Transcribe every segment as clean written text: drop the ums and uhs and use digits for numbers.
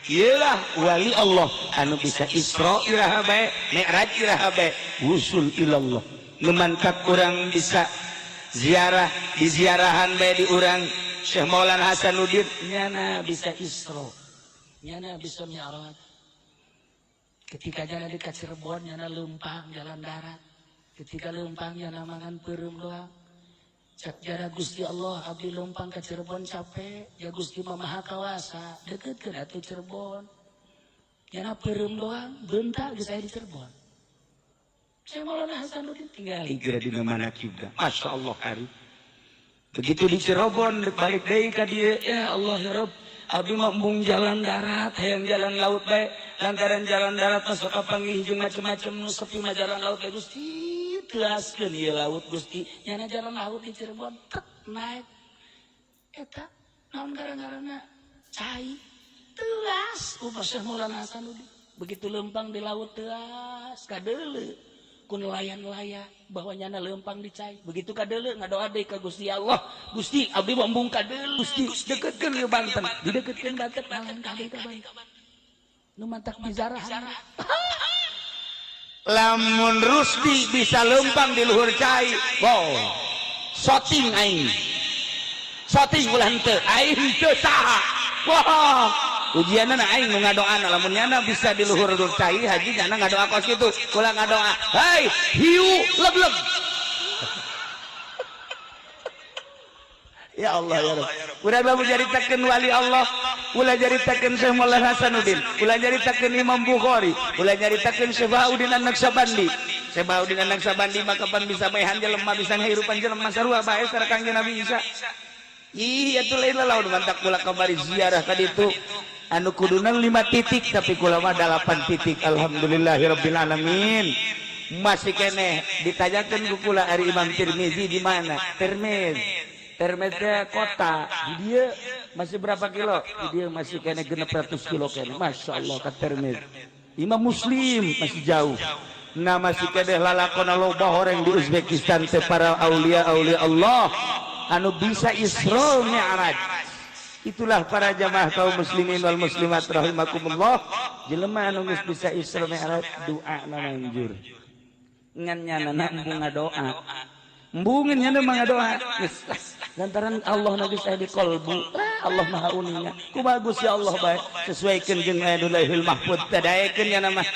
Iyalah wali Allah anu bisa Isra iraha bae, Mi'raj iraha bae, wusul ilallah. Nu mantak urang bisa ziarah di ziarahan bae di urang Syekh Maulana Hasanuddin, nyana bisa Isra, nyana bisa Mi'raj. Ketika jalan di Cirebon, nyana lempang jalan darat. Ketika lempang, nyana mangan peureum doang. Cak jara, "Gusti Allah, abdi lempang ke Cirebon capek." Ya Gusti mah Maha Kawasa, deketkeun atuh Cirebon. Nyana peureum doang, bentar geus aya di Cirebon. Syekh Maulana Hasanuddin tinggal hijrah di mana juga. Masya Allah, hari begitu di Cirebon balik deui ka dieu, "Ya Allah, ya Rabb, abdi mah embung jalan darat, hayang jalan laut bae, lantaran jalan darat masuk ka panggih jeung macem-macem, nu sepi mah jalan laut bae. Gusti, teaskeun ieu laut, Gusti." Nyana jalan laut di Cirebon, tek naik eta naon, gara-garana cai teas. Upah Syekh Maulana Hasanuddin begitu lempang di laut, teas kadeuleu ku nelayan-nelayan bahwa nyana lempang di cai. Begitu kadeuleu, ngadoa deui ka Gusti Allah, "Gusti, abdi mah embung kadeuleu. Gusti, deketkeun ieu Banten." Dideketkeun Banten, nalayan kabeh ka Banten. Nu mantak bizarahan. Lamun Rusdi bisa lempang di luhur cai, wow, shooting aing, shooting ulah henteu aing teu saha. Wah, ujianna aing nu ngadoana. Lamun nyana bisa di luhur cai, haji nyana ngadoa kos kitu, kula ngadoa, "Hei hiu, leg-leg." Ya Allah, ya Rabb. Udah lamun nyaritakeun wali Allah, ulah nyaritakeun Syekh Maulana Hasanuddin, ulah nyaritakeun Imam Bukhari, ulah nyaritakeun Syekh Bahauddin An-Naqsyabandi. Syekh Bahauddin An-Naqsyabandi mah kapan bisa maehan jelema, bisa ngahirupan jelema sarua bae sareng Kangjeng Nabi Isa. Ih, atuh lain lawan mantak kula kamari ziarah ka ditu anu kuduna 5 titik, tapi kula mah 8 titik. Alhamdulillahirabbil alamin. Masih keneh ditanyakeun ku kula, ari Imam Tirmizi di mana? Termez. Termez teh kota di dia masih berapa kilo? Di dia masih kene 600 kilo kene. Masya Allah, ka Termez. Imam Muslim masih jauh. Nah, masih kene lalakona loba horeng di Uzbekistan teh, para aulia aulia Allah anu bisa Isra Mi'raj. Itulah para jamaah kaum muslimin wal muslimat rahimakumullah, jelema anu geus bisa Isra Mi'raj, doa na manjur. Ngan nyana embung ngadoa, embungeun nyana mah ngadoa geus lah, lantaran Allah na geus aya di kolbu. Allah Maha uninga, ku bagus ya Allah bae sesuaikeun jeung aya di Lauhil Mahfud, tadaekeun nyana mah.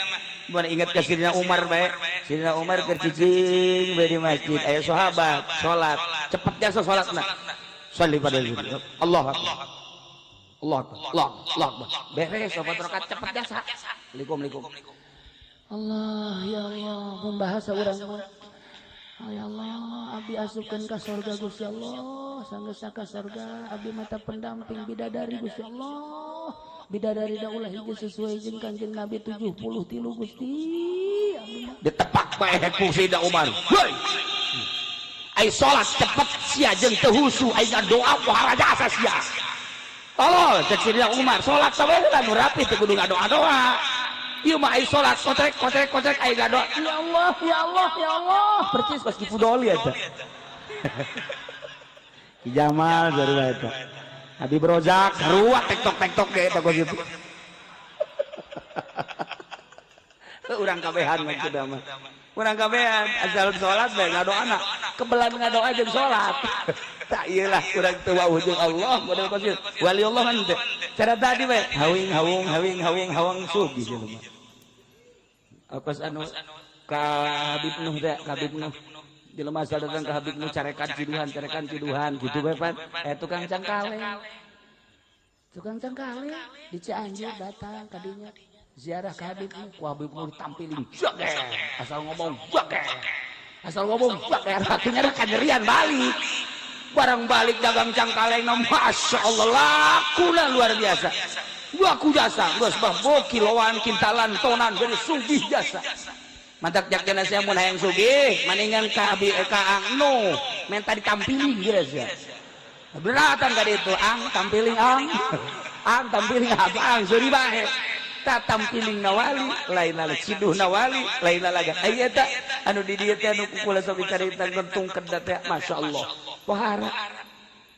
Mun ingat ka Sidina Umar bae, Sidina Umar keur cicing bae di masjid, aya sahabat salat, cepet jasa salatna. Sholli pada Allah Akbar, Allah Akbar, Allah Allah Akbar, beres opat rakaat, cepet jasa. Assalamualaikum, Assalamualaikum. Allah, ya Allah, membahasa urang mah. Ya Allah, abdi asupkeun ka surga, Gusti Allah. Sanggeus ka surga, abdi mata pendamping bidadari, Gusti Allah. Bidadari da ulah hiji sesuai jeung Kanjeng Nabi 73, Gusti. Abdi mah Ditepak bae ku Sidina Umar. "Hoi, ai salat cepet sia jeung teu husu, ai doa pohara jasa sia." Tolol, cek Sidina Umar, salat sawe heula nu rapi, teu kudu ngadoa-doa. Ieu mah ai salat kotrek kotrek kotrek, ai ngadoa. Ya Allah, ya Allah, ya Allah. Percis pas Ki Fudoli eta. Ki Jamal sarua eta. Habib Rozak sarua, tektok tektok ge eta kos kitu. Urang kabehan mah kuda mah. Urang kabehan asal salat bae ngadoana. Kebelan ngadoa jeung salat. Tak iyalah urang teu wauh jeung Allah model kos kitu. Wali Allah kan teh. Cara tadi bae hawing hawung hawing hawing hawang sugih jelema. Apa anu ka Habib Nuh teh, ka Habib Nuh. Jelema asal datang ke Habib Nuh, carekan ciduhan, carekan ciduhan gitu bae pan. Eh, tukang cangkale. Tukang cangkale di Cianjur datang kadinya ziarah ke Habib Nuh, ku Habib Nuh ditampilin. Jage, asal ngomong jage. Asal ngomong jage, akhirnya ada kanyerian balik. Barang balik dagang cangkaleng, Masya Allah, lakuna luar biasa. Laku jasa, geus bah kiloan, kintalan, tonan, jadi sugih jasa. Mantak jak jana saya mun hayang sugih, maningan ka abi ka Ang Nu, minta ditampilin geus ya. Beratan ka ditu, "Ang, tampiling ang. Ang, tampiling apa ang, seuri bae." Tak tampiling nawali, lain lala ciduh nawali, lain lalaga. Aya eta anu di dieu teh anu kukula sok dicarita gentung kedat teh, Masya Allah. Pohara.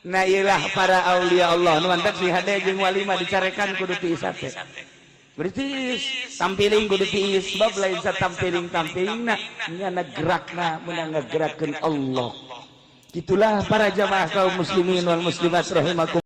Nah, iyalah para aulia Allah nu mantak si hade jeung wali mah dicarekan kudu tiis teh. Berarti tampiling kudu tiis, sebab lain satampiling tampilingna, nyana gerakna meunang ngagerakkeun Allah. Itulah para jamaah kaum muslimin wal muslimat rahimakum.